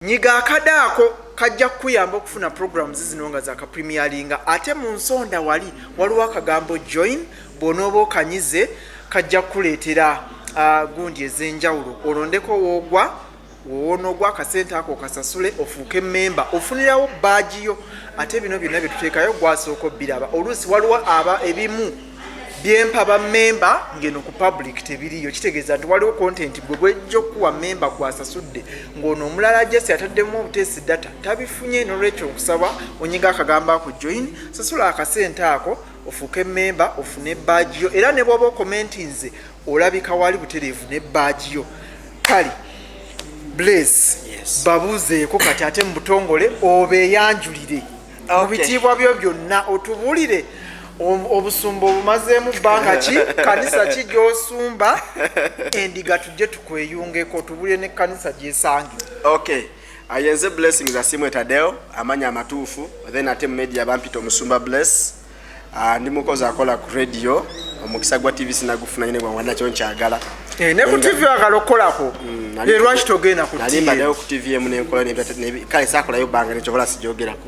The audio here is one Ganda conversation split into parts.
Nyiga akade ako, kajja kukuyamba okufuna programs zino nga zakapremieringa. Ate mu nsonda wali waliwo akagambo "join". Bw'onooba okanyize, kajja kukuleetera gundi ez'enjawulo, olondeko woogwa. Wowonoogwa, akasente ako okasasule, ofuuke memba, ofunirawo badge yo. Ate bino byonna bye tuteekayo, gwasooka obbiraba. Oluusi waliwo aba ebimu byempa bammemba ngeno ku public tebiriyo. Kitegeeza nti waliwo content gwe gwejja okukuwa memba gwasasudde, ng'ono omulala jesi ataddemu obuteesi data tabifunye. Nolwekyo nkusaba onyiga akagambo ako "join", sasula akasente ako, ofuuke memba, ofune badge yo. Era ne bwoba ocommentinze, olabika wali butereevu ne badge yo. Kale Bless, Yes. babuuzeeko kati ate mu butongole, obeeyanjulire mu bitiibwa byo byonna, otubuulire obusumba obumazeemu bbanga ki, kanisa ki gy'osumba, endiga tujje tukweyungeko, otubuulire n'ekkanisa gyesangibwa. Okay, ayenze Blessings Asimwe Tadeo, amanya amatuufu. Then ate mu media bampita Omusumba Bless. Ndi mukozi akola ku radio. Omukisa gwa TV sinagufuna nyine, bwange nakyo nkyagala. Eh, ne ku TV agala okukolako. Lwaki togenda ku Nali TV? mbaddeyo ku TV emu nenkola kale saakolayo bbanga, nekyobola sijogerako,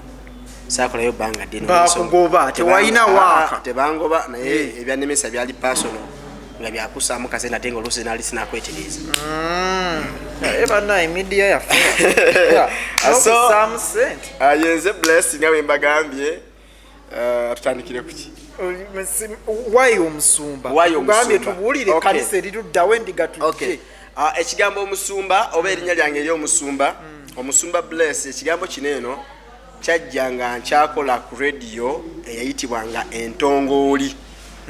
saakolayo bbanga ddene. Bakugoba, tewalina waaka. Tebangoba, naye ebyannemesa byali personal, nga byakusaamu kasente, ate nga oluusi nali sinakwetereeza. Naye bannaye, media yaffe nokusaamu sente. Yenze Bless nga bwe mbagambye. Tutandikire kuki? Wayi omusumba? Why Ugambye omusumba? tubuulire kanisa eriruddawo, endiga tujje. Ekigambo omusumba oba erinnya lyange ery'omusumba, Omusumba Bless, ekigambo kino eno kyajja nga nkyakola ku radio eyayitibwanga Entongooli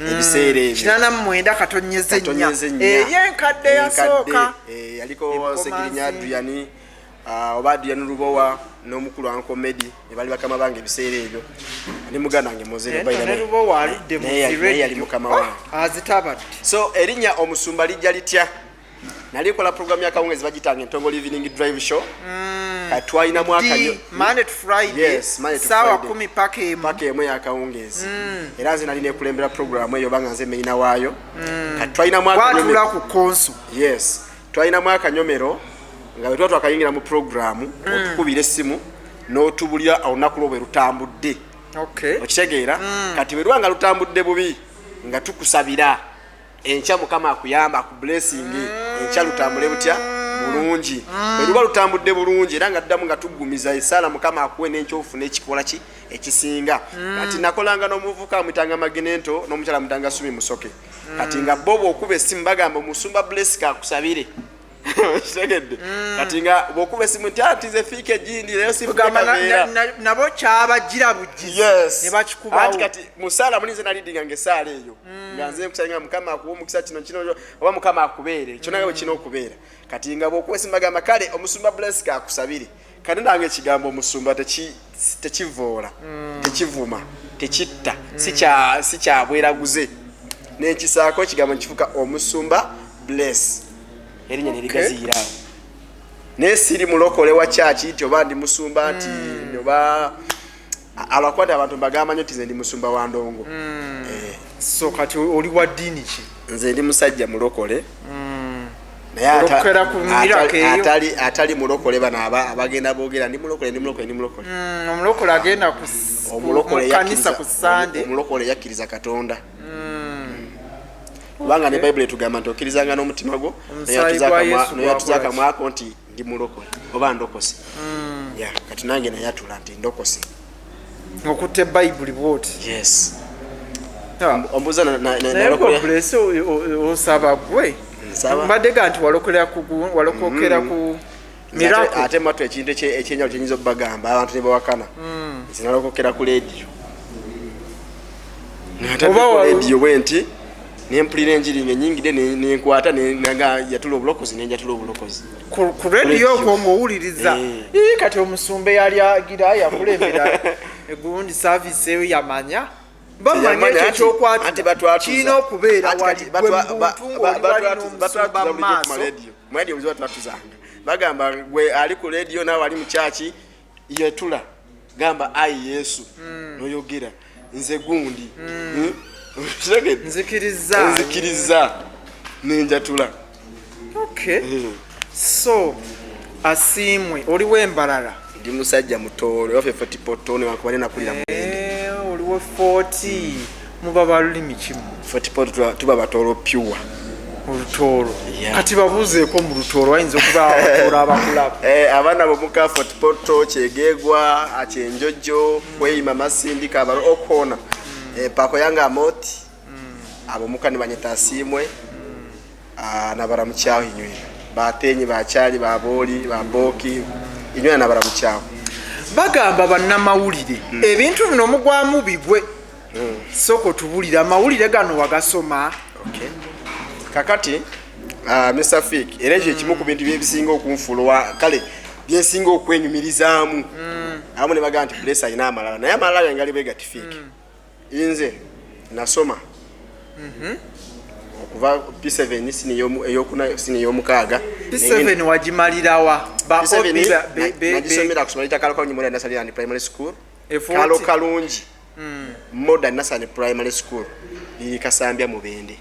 ebiseera ebyo. 89.4. 4. Eri enkadde yasooka. Enkadde, yaliko Ebikomansi. Segirinya Adrian, oba Adrian Lubowa n'omukulu Ankomedi, ne bali bakama bange ebiseera ebyo, ne muganda wange Mozere. Ne Lubowa aludde mu Naye zi yali mukama wange. Azitabadde. So erinnya omusumba lijja litya? Nali nkola programu ya kawungezi, bagitanga Entongole Evening Drive Show. Kati twalinamu akanyo Monday to Friday. Yes, Monday to Saawa Friday. 10 paka 1. Paka 1 yakawungeezi. Era nze nali nekulembera programu eyo, obanga nze main waayo. Kati twalinamu Gwatula akanyomero. ku console. Yes, twalinamu akanyomero nga bwe tuba twakayingira mu programu, otukubira essimu n'otubulira olunaku lwo bwe lutambudde. Okitegeera? Kati bwe luba nga lutambudde bubi, nga tukusabira enkya Mukama akuyamba, akublessing, enkya lutambule butya? Bulungi. Bwe luba lutambudde bulungi, era nga ddamu nga tuggumiza esaala, Mukama akuwe n'enkya ofune ekikola ki ekisinga. Kati nakolanga n'omuvubuka amwitanga Maginento n'omukyala amwitanga Sumi Musoke. Kati nga bo bw'okuba essimu bagamba, "Omusumba Bless kakusabire." Kitegedde? Kati nga bw'okuba essimu nti, "Ati nze fiika egindi leero sifunye Kugamba kaveera." nabo kyabagira bugizi Yes. ne bakikubawo. Anti kati musaala muli nze nalidinga nga esaala eyo nga nze nkusaba nga Mukama akuwa omukisa kino kino, oba Mukama akubeere kyonna nga bwe kirina okubeera. Kati nga bw'okuba esimu bagamba, "Kale Omusumba Bless akusabire." Kati nange ekigambo omusumba tekivoola, tekivuma, tekitta, si kyabweraguze. Nenkisaako ekigambo nkifuka Omusumba Bless, erinnya nerigaziyiraawo. Naye siri mulokole wa kyaki nti oba ndi musumba nti oba alwakuba nti abantu mbagamba nnyo nti nze ndi musumba wa ndongo. Eh, So kati oli wa ddiini ki? Nze ndi musajja mulokole, naye Olokera ku miracle eyo. atali mulokole bano abagenda boogera, "Ndi mulokole, ndi mulokole, ndi mulokole." Omulokole agenda Omulokole mu kanisa yakkiriza- ku Sande. Omulokole yakkiriza Katonda, kubanga ne Bayibuli etugamba nti okkirizanga n'omutima gwo, Omusaayi gwa Yesu noyatuza gwakola ki? akamwako nti ndi mulokole oba ndokose. Ya, kati nange nayatula nti ndokose. Okutta Bayibuli bwoti? Yes. Ombuuza Naye gwe Bless, osaba gwe? Nsaba. Mbadde ga nti walokera ku walokokera ku miracle. Ate matu ekintu ekyenjawulo kyenyinza okubagamba, abantu ne bawakana, nze nalokokera ku leediyo. Oba Leediyo bwe nti nempulira enjiri nga enyingidde, nenkwata nga yatula obulokozi, nenjatula obulokozi. Ku rediyo okwo ng'owuliriza? Eh. Ii, kati omusumba eyali agira yakulembera egundi service eyo yamanya, bamanya ekyo Anti ekyokwatula batwatuza. kirina okubeera Anti wali kati gwe muntu ng'oli wali n'omusumba batwatuza mu bulijjo ku maaso. marediyo. Mu radio bulijjo batwatuzanga, bagamba gwe ali ku rediyo naawe ali mu kyaki, yetula, gamba, "Ayi Yesu," noyogera, "Nze gundi." Kitegedde? Nzikiriza. Nzikiriza, nenjatula. Okay, so Asiimwe, oliwo Embalala? Ndi musajja Mutoolo, waffe Fort Portal, newankubadde nakulira Mubende. Oliwo 40, muba balulimi kimu? Fort Portal tuba Batoolo pure. Olutoolo. Kati babuuzeeko mu Lutoolo, wayinza okuba Abatoolo abakulaba. Abaana bomuka Fort Portal, Kyegegwa, Kyenjojo, Kweyima, Masindi, Kabalo, okona pako yange amoti abomuka nibanyeta Asiimwe. Nabaramukyaho inywena batenyi, bakyali, babooli, baboki, inywena nabaramukyaho. Bagamba bannamawulire ebintu bino mugwamu bigwe. Sooka otubulire, amawulire gano wagasoma? Okay. Kakati Mr Fik, era ekyo ekimu ku bintu byebisinga okunfuulwa, kale byensinga okwenyumirizaamu. Abamu ne bagamba nti Bless alina amalala, naye amalala gange gali bwe gati. Fik, nze nasoma okuva P7 sini eyokuna, sini ey'omukaaga. P7 wagimalirawa? Ba P7 OB nagisomera kusoma lita Kalo Kalungi Modern Nursery and Primary School. E40? Kalo Kalungi Modern Nursery Primary School, liri Kasambya, Mubende.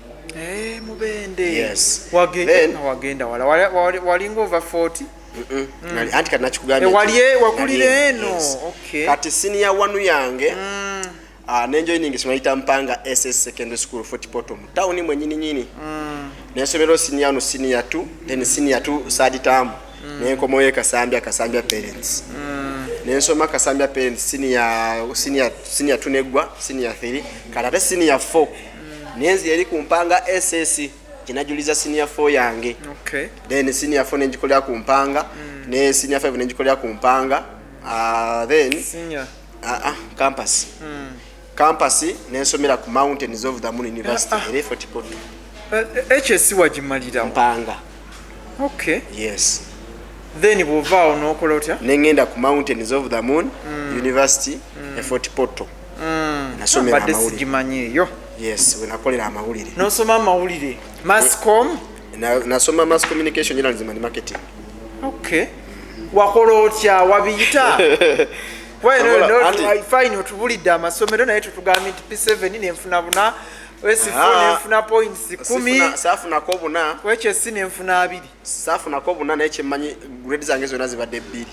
Mubende. Yes. Wagenda wala. Walinga ova 40? Anti kati nakikugambye Wali nti wakulira nali eno? Yes. Okay. Kati senior one yange nenjoining essomero liyita Mpanga SS Secondary School, Fort Portal mu tawuni mwenyini nyini. Nensomero senior one, senior 2, then senior 2 third term nenkomayo e Kasambya, Kasambya Parents. Nensoma Kasambya Parents senior 2 neggwa, senior 3. Kati ate senior 4 nenzi eri ku Mpanga SS gyenajuliza senior 4 yange. Then senior 4 nengikolera ku Mpanga, ne senior 5 nengikolera ku Mpanga. Then Senior. Campus, campus nensomera ku Mountains of the Moon University, era Fort Portal. HS wagimalirawo? Mpanga. Yes. Then bw'ovaawo n'okola otya? Nengenda ku Mountains of the Moon University e Fort Portal, nasomera Mbadde amawulire. sigimanyi eyo. Yes, wenakolera amawulire. N'osoma amawulire, masscom? Nasoma mass communication, journalism and marketing. Okay, wakola otya? Wabiyita? Sobola, Fine, otubulidde amasomero, naye tutugambye nti P7 nenfuna 4, S4 nenfuna points 10. Saafunako 4. HS nenfuna 2. Saafunako 4, naye kyemmanyi grade zange zonna zibadde 2.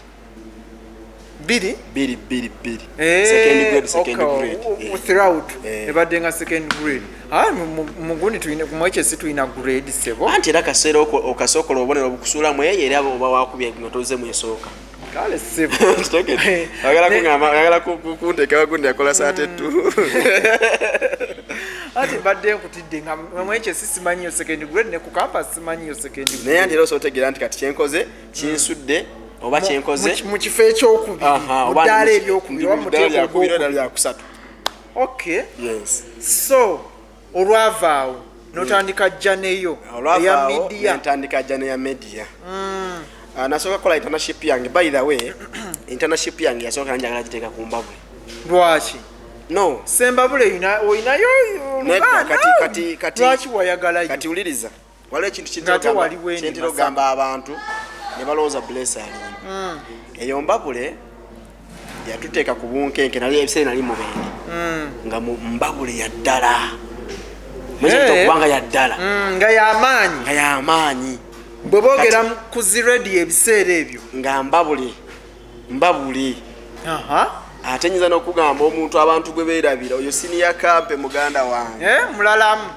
2? 2, 2, 2. Second grade, second grade. Throughout? Eh. Ebadde nga second grade. Ah, mugundi tulina, mu HS tulina grade, sebo. Anti era kaseera okasookola obubonero obukusuulamu eyo, era oba wakubye nga toze mwesooka. Kale sebo. Agala kuŋŋamba, agala kunteeka gundi yakola saate ttu. Ati mbadde nkutidde nga mu HS simanyiyo second grade, ne ku campus simanyiyo second grade. Naye anti era osobola otegeera nti kati kyenkoze kinsudde oba kyenkoze Mu kifo ekyokubiri, mu oba ddaala ndi eryokubiri, ndi oba mu ddaala muteeko lyakubiri, ogwokubiri. era lyakusatu. Okay. So olwavaawo n'otandika journey yo eya Olwavaawo media? nentandika journey ya media. Nasooka kukola internship yange. By the way, internship yange yasooka njagala giteeka ku Mbabule. Lwaki? No. Sembabule oyinayo Nedda, oluganda. kati Lwaki wayagalayo? Kati wuliriza, waliwo ekintu Ng'ate waliwo endi kyentera Masaka. okugamba abantu ne balowooza Bless alimba. Eyo Mbabule yatuteeka ku bunkenke, nali ebiseera nali Mubende, nga mu Mbabule ya ddala okubanga ya ddala. Nga yamaanyi. Nga yamaanyi. Bwe boogera ku zi radio ebiseera ebyo. Nga Mbabule, Mbabule. Ate nyinza n'okugamba omuntu, abantu gwe beerabira, oyo senior Kampe, muganda wange. Mulalamu.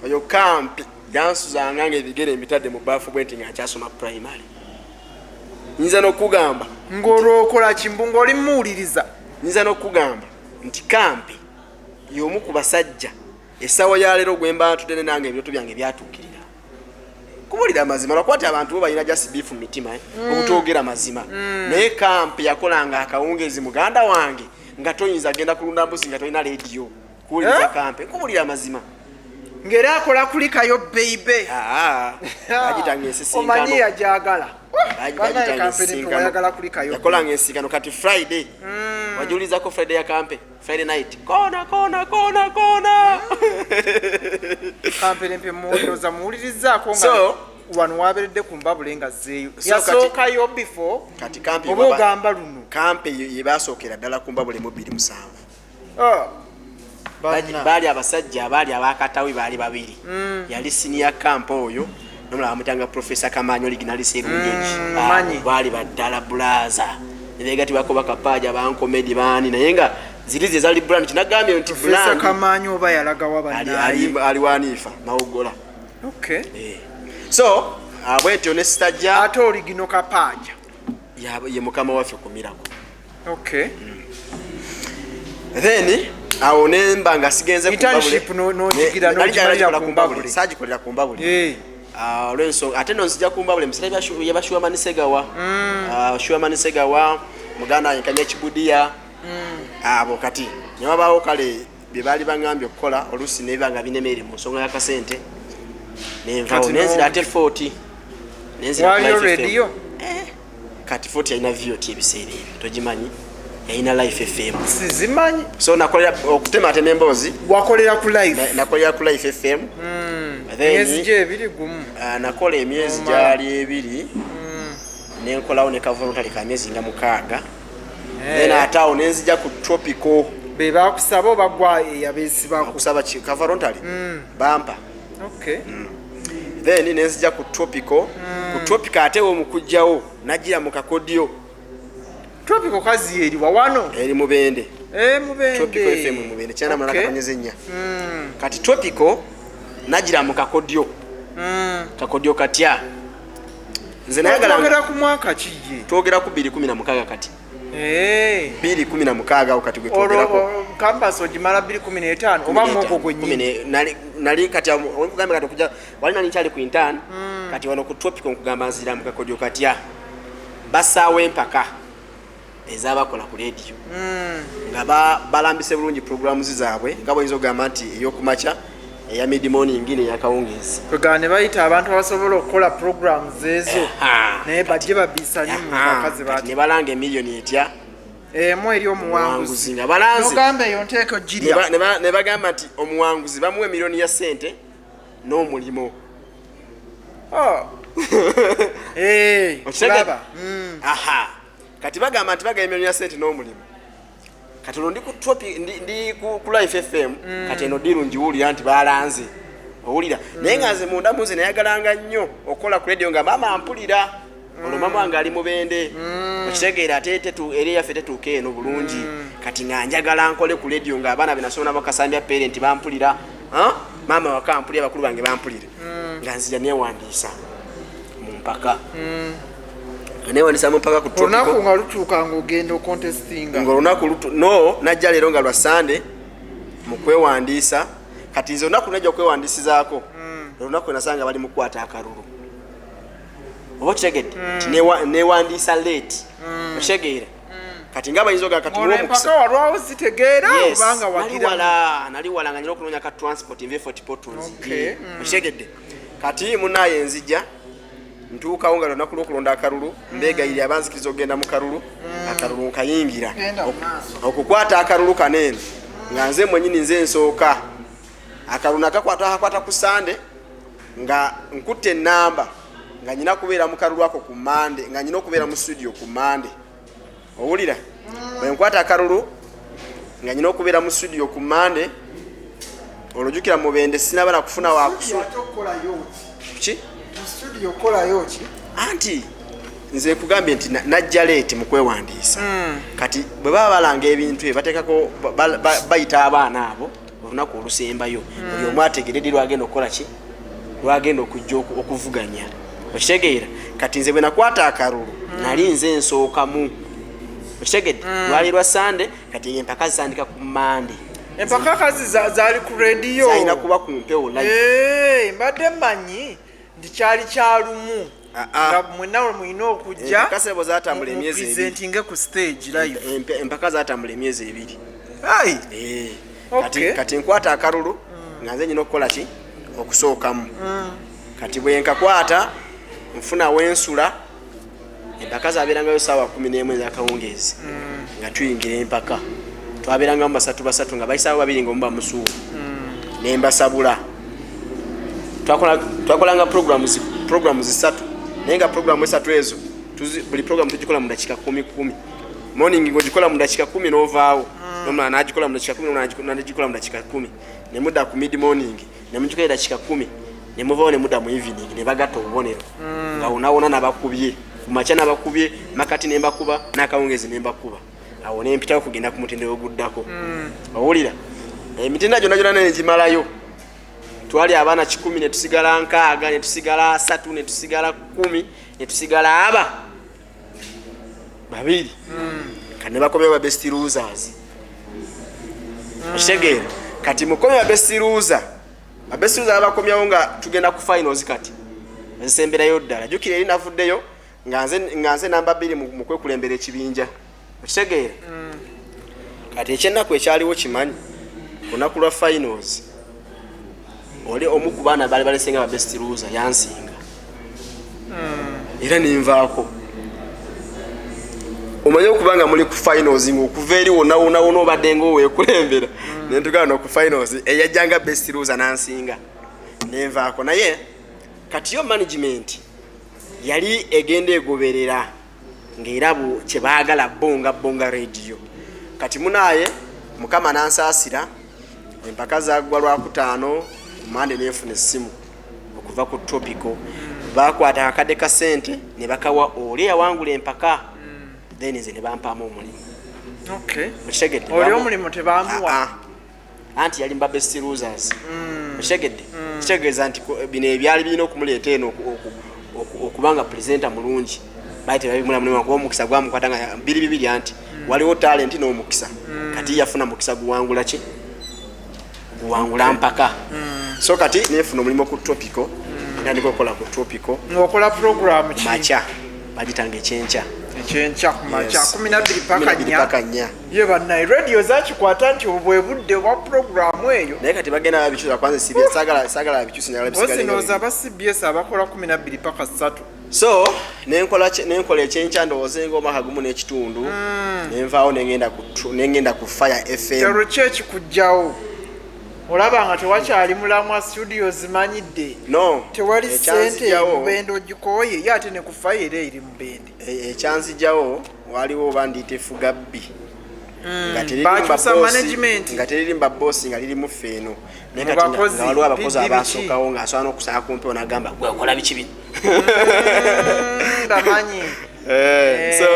Oyo Kampe yansuzanga nga ebigere mbitadde mu baafu bwe nti nga nkyasoma primary. Nyinza n'okugamba Ng'olwokola kimbu ng'oli muwuliriza. Nyinza n'okugamba nti Kampe y'omu ku basajja essaawa ya leero gwe mba ntudde ne nange ebirooto byange byatuukirira. Kubulira amazima, lwakuba ti abantu bo balina just beef mu mitima, eh? Obutwogera mazima. Naye Kampe yakolanga akawungezi, muganda wange, nga toyinza genda kulunda mbuzi nga tolina lediyo kuwuliriza. Eh? Kampe, kubulira amazima. Ng'era akola kulikayo beibe. Bagitanga ensisinkano. Omanyi yajagala. Bagitanga ensisinkano. Wayagala kulikayo. Yakolanga ensinkano. Kati Friday wagiwulizako, Friday ya Kampe, Friday night, kona kona kona kona. Kamperempe muwuliriza, muwulirizaako nga wano waberedde ku Mbabule nga zeeyo. So Yasookayo before Kati Kampe oba ogamba luno? Kampe ye basookera ddala ku Mbabule mu 2007. Ah, banna. Baali abasajja abaali abakatawi baali babiri. Yali senior Kampe oyo Nomulala bamutanga Profesa Kamanyi Original Serunjogi. Manyi. Baali baddala bulaza, nebegatibwako bakapaaja bankomedi baani, naye nga ziri ze zali brand. Kinagambye nti Profesa brand Kamanyi oba yalagawa bannaaye? Ali waniifa Mawogola. Okay. So bwetyo ne sitajja. Ate oligino Kapaaja? Ye mukama waffe kumirako. Okay. Then awo nemba nga sigenze ku Internship Mbabule. n'ogigira, Nali n'ogimalira nagikola ku ku Mbabule. Mbabule. Saagikolera ku Mbabule. Eh. Olw'ensonga ate no nzija ku Mbabule museera yaba Shuamani Segawa. Shuamani Segawa muganda wange Kanya Kibudiya, abo kati newabaawo kale bye baali baŋŋambye okukola, oluusi nebiba nga binemeere mu nsonga y'akasente, nenvawo. Kati Nenzira ate 40 nenzira ku Waliyo Life FM. radio? Kati 40 yalina VOT ebiseera ebyo, togimanyi? Yalina Life FM. Sizimanyi. So nakolera okutematema emboozi. Wakolera ku Life? Nakolera ku Life FM. Then, Emyezi gye ebiri gumu? Nakola emyezi Omala. gyali 2, nenkolawo ne kavoluntary ka myezi nga 6. Then ate awo nenzija ku Tropical. Be bakusaba oba gwa eyabeesibako? Okusaba kavoluntary bampa. Okay. Then nenzija ku Tropical. Ku Tropical ate wo mukujjawo najira mu kakodyo. Tropical kazi eriwa wano? Eri Mubende. Eh, Mubende. Tropical FM Mubende, 98 4. Kati Tropical najira mu kakodyo. Kakodyo katya? Nze nayagala. Twogera ku mwaka kiye? Twogera ku 216 kati. Eh. 216 awo kati gwe Olwo twogerako. Campus ogimala 215 oba mwogwo gwennyini? Nali kati awo, nkugambye kati okujja wali nali nkyali ku intern. Kati wano ku Tropical nkugamba nzira mu kakodyo katya? Basaawo empaka ezabakola ku radio nga balambise bulungi programs zaabwe, nga bwoyinza okugamba nti ey'okumakya, eya mid morning neyakawungeezi. Kwegamba ne bayita abantu abasobola okukola programs ezo, Aha. naye bajje babisanye mu mpaka ze Kati bati ne balanga emiliyoni etya? Emu eri omuwanguzi. Omuwanguzi nga balanze. Nogamba eyo nteeko girya. Ne bagamba nti omuwanguzi bamuwa emiliyoni ya sente n'omulimu. Oh. Eh, Okitegedde? kulaba. Aha, kati bagamba nti bagaba emiliyoni ya sente n'omulimu. Kati olwo ndi ku ndi ku Life FM. Kati eno deal ngiwulira nti balanze, owulira, naye nga nze munda munze nayagalanga nnyo okukola ku radio nga maama mpulira. Olwo maama wange ali Mubende, okitegeera? Ate eri yaffe tetuuka eno bulungi. Kati nga njagala nkole ku radio nga abaana benasoma nabo Kasambya parent bampulira. Ah? Maama waka mpulira, bakulu bange bampulira. Nga nzija newandiisa mu mpaka, newandiisa mu mpaka ku Olunaku Tropical. nga lutuuka ng'ogenda okontestinga? Ngaolunaku no najja leero nga lwa Sande mu kwewandiisa. Kati nze olunaku najja okwewandiisizaako, olunaku nasanga bali mu kukwata akalulu, oba okitegedde? Ti newandiisa late, okitegeera? Kati nga bayinza ogaa kati Olwo omukisa. empaka walwawo zitegeera Yes, obanga nali wagira? wala, nali wala nga nina okunoonya ka transport nve Fort Portal. Okay. Okitegedde? Kati munaye nzija ntuukawo nga lunaku lwokulonda akalulu, mbegayirira abanzikiriza okugenda mu kalulu. Akalulu nkayingira. Genda mu maaso. Okukwata akalulu kaneeno nga nze mwenyini nze nsooka. Akalulu nakakwata akakwata ku Sande nga nkutte enamba, nga nyina kubeera mu kalulu ako ku Mande, nga nyina okubeera mu studio ku Mande. Owulira? Bwe nkwata akalulu nga nyina okubeera mu studio ku Mande, olwo jjukira Mubende sinaba nakufuna wakusula. Ate okukolayo ki? Ki? Mu studio okolayo ki? Anti nze nkugambye nti najja late mu kwewandiisa. Kati bwe baba balanga ebintu ebyo bateekako bayita abaana abo olunaku olusembayo, buli omu ategere ddi lwagenda okukola ki, lwagenda okujja okuvuganya, okitegeera? Kati nze bwe nakwata akalulu nali nze nsookamu, okitegedde? Lwali lwa Sande, kati empaka zitandika ku Mande. Empaka kazi zaali ku rediyo? Zalina kuba ku mpewo live. Eh, mbadde mmanyi nti kyali kyalumu Ah, ah. nga mwenna mulina okujja Empaka sebo zatambula emyezi 2. Presentinge ku stage live. Empaka zatambula emyezi 2. Ai. Eh, Okay. kati nkwata akalulu nga nze nyina okukola ki, okusookamu. Kati bwe nkakwata nfuna wensula. Empaka zabeerangayo saawa 11 ezakawungeezi nga tuyingira empaka. Twabeerangamu basatu basatu, nga bayisawo babiri nga omu bamusuula, nembasabula. Twakolanga programs 3, naye nga programu esatu ezo buli programu tugikola mu dakiika kumi kumi. Morning ng'ogikola mu dakiika 10 n'ovaawo, nomulala n'agikola mu dakiika 10, nomulala n'agikola mu dakiika 10, nemudda ku mid morning nemugikola dakiika 10. Ne muvawo ne mudda mu evening, ne bagatta obubonero nga wonawona nabakubye kumakya, nabakubye makati, nembakuba n'akawungezi, nembakuba. Awo nempitawo kugenda ku mutendera oguddako. Owulira, emitendera gyonna gyonna negimalayo. Twali abaana 100, netusigala 60, netusigala 30, netusigala 10, netusigala aba 2. Kati ne bakomyewo ba best losers. Okitegeera? Kati mukomye ba best loser, ba best loser babakomyawo nga tugenda ku finals. Kati nsemberayo ddala, jjukira eri navuddeyo nga nze namba 2 mu kwekulembera ekibinja. Okitegeera? Kati ekyennaku ekyaliwo, kimanyi ku lunaku lwa finals, oli omu ku baana baali balesenga ba best loser yansinga, era nenvaako. Omanye okuba nga muli ku finals, nga okuva eri wonna wonna wonna obadde nga oweekulembera, nentugala no ku finals eyajjanga best loser nansinga, nenvaako. Naye kati yo management yali egenda egoberera ng'era kyebaagala bo nga bo nga radio. Kati munaaye, Mukama nansaasira, empaka zaggwa Lwakutaano, ku Mande nenfuna essimu okuva ku Tropical. Bakwata akakadde ka sente ne bakawa oli eyawangula empaka, then nze ne bampaamu omulimu. Okitegedde? Oli omulimu tebamuwa? Ah, ah. Anti yali mba best losers. Okitegedde? Kitegeeza nti bino ebyali birina okumuleeta eno okubanga presenter mulungi baali tebabimulamu, kuba omukisa gwamukwata nga biri bibiri, anti waliwo talent n'omukisa. Kati yafuna mukisa guwangula ki? Guwangula mpaka. So kati nenfuna omulimu ku Tropical, ntandika okukola ku Tropical. Ng'okola program ki? Makya, bagitanga Ekyenkya. Ekyenkya ku makya? Yes. 12 paka 12 4? Paka 4. Ye bannaye, radio zakikwata nti obwe budde obwa puroguramu eyo. Naye kati bagenda babikyusa, kwanza sibye, saagala babikyuse, njagala bisigale nga Ozinooza biri. aba CBS abakola 12 paka 3. So nenkola Ekyenkya, ndowooza nga omwaka gumu n'ekitundu, nenvaawo nengenda ku Fire FM. Olwo ki ekikugjawo? Olaba nga tewakyali mulamwa, studio zimanyidde, No. tewali sente, Ekyanzijjawo mubende ogikooye, ye ate ne ku Fire era eri mubende. Ekyanzijjawo, waliwo oba ndiyita efugabbi nga teriri mu Bakyusa babosi- management. Nga teriri mu babosi, nga liri mu ffe eno. Naye Mu kati bakozi, nga waliwo abakozi PD biki? abasookawo ng'asobola n'okusanga ku mpewo n'agamba, "Gwe okola biki bino?" Ndamanyi. So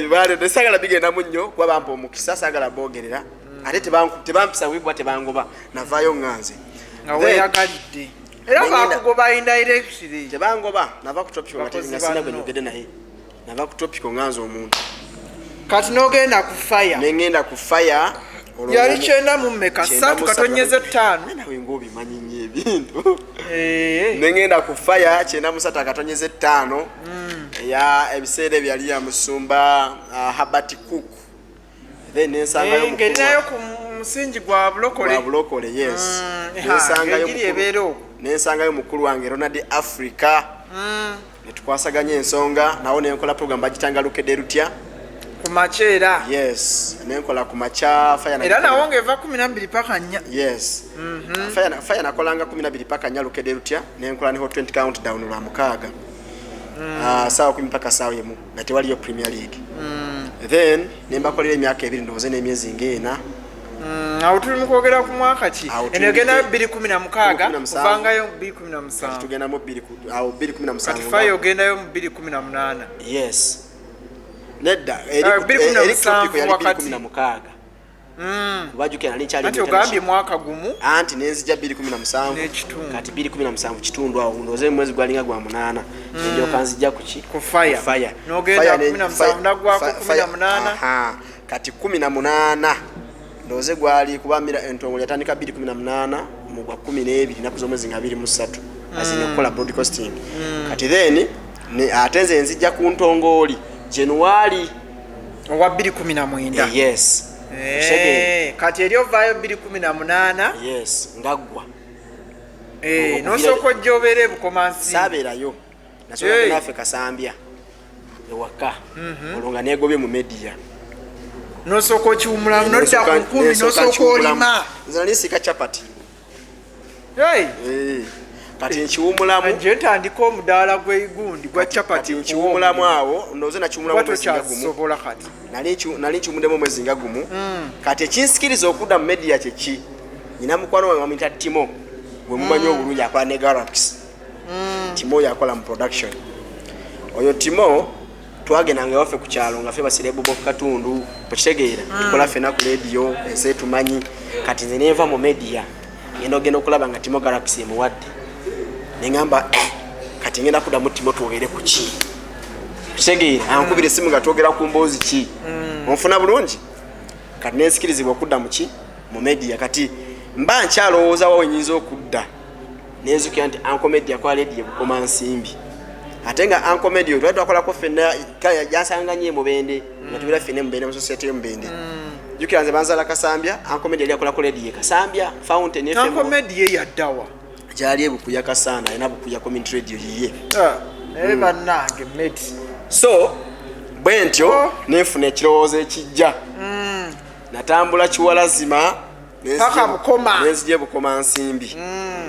baale, saagala bigendamu nnyo kuba bampa omukisa, saagala boogerera. Ate tebampisa bubi kuba tebangoba, navaayo ŋŋanze. Nga weeyagalidde era bakugoba indirectly. Tebangoba, nava ku Tropical nga Bakozi nga sina gwe banno. njogedde naye. Nava ku Tropical ŋŋanze omuntu. Kati n'ogenda ku Fire. Nengenda ku Fire olwo Yali 93? 93. 3.5. Nawe ngaobimanyi nnyo ebintu. Eh. Nengenda ku Fire 93.5, eya ebiseera ebyo yali ya musumba Habert Cook. Then nensangayo Ng'erinayo ku musingi gwa bulokole. Gwa bulokole, yes. Nensangayo engiri ebeera okwo. Nensangayo mukulu wange Ronald Africa, netukwasaganya ensonga nawo, nenkola program bagitanga Lukedde Lutya. Ku makya era? Yes, nenkola ku makya Fire. Era nawo ng'eva 12 paka 4? Yes. Fire nakolanga 12 paka 4, Lukedde Lutya, nenkola ne Hot 20 Countdown lwa mukaaga. Ah, saawa 10 paka saawa 1, nga tewaliyo Premier League. Then nembakolera emyaka 2, ndowooza n'emyezi ng'ena. Awo tuli mu kwogera ku mwaka ki? Awo Eno egendayo 216, 2016. ovangayo 217. Tugendamu awo 217. Kati Fire ogendayo mu 218? Yes, nedda, Ah, eri 2017 Tropical yali wakati. 216, kubajjukira nali nkyali Anti mu ogambye mwaka gumu Anti nenzija 217 n'ekitundu. Kati 217 kitundu awo, ndowooza mwezi gwalinga gwa munaana, ndyoka nzija kuki? Ku Fire. Fire. N'ogenda Fire 17 naggwako 18. Aha. Kati 18 ndowooze gwali kuba mira Entongole yatandika 218 mu gwa 12, naku z'omwezi nga 23, azina okukola broadcasting. Kati then ate nze nzija ku Ntongooli January Owa 219? Yes. Okitegeera? Kati eri ovaayo 218? Yes, ngaggwa. N'osooka ojja obeera ebukomansi. Saabeerayo, nasooka naffe Kasambya ewaka, olwo nga negobye mu media. N'osooka okiwumulamu, nodda ku nkumi. Nesooka N'osooka nkiwumulamu. olima. Nze nali nsiika chapati. Hey! Kati nkiwumulamu. Nje ntandika omudaala gw'egundi gwa chapati. Kati nkiwumulamu awo, ndowooza nakiwumulamu Kuba omwezi nga gumu. tokyasobola kati. Nali nkiwumuddemu omwezi nga gumu. Kati ekinsikiriza okudda mu media kyeki? Nyina mukwano wange bamuyita Timo. Gwe mumanyi obulungi, akola ne Galaxy. Timo oyo akola mu production. Oyo Timo twagendanga ewaffe ku kyalo nga ffe basirebubo ku katundu, okitegeera? Tukola ffena ku radio, ensi etumanyi. Kati nze nenva mu media, ngenda ogenda okulaba nga Timo Galaxy emuwadde, neŋamba, "Eh, kati ngenda kuddamu Timo twogere ku ki?" Okitegeera? Ankubira esimu nga twogera ku mboozi ki? Onfuna bulungi? Kati nensikirizibwa okudda muki? Mu media. Kati mba nkyalowooza wa wenyinza okudda, nenzukira nti Uncle Media akola radio Bukoma Nsimbi, ate nga Uncle Media twali twakolako ffenna. Kale yansanga nnyo e Mubende, nga tubeera ffenna e Mubende, mu society y'Omubende. Jjukira nze banzaala Kasambya, Uncle Media yali akolako radio e Kasambya, Fountain FM. Uncle Medi ye yaddawa? Gyali ebukuya Kasaana, alina Bukuya Community Radio yiye. Ah, naye bannange, Medi. So bwe ntyo nenfuna ekirowoozo ekijja, natambula Kiwalazima Paka Bukoma. nenzija Bukoma Nsimbi.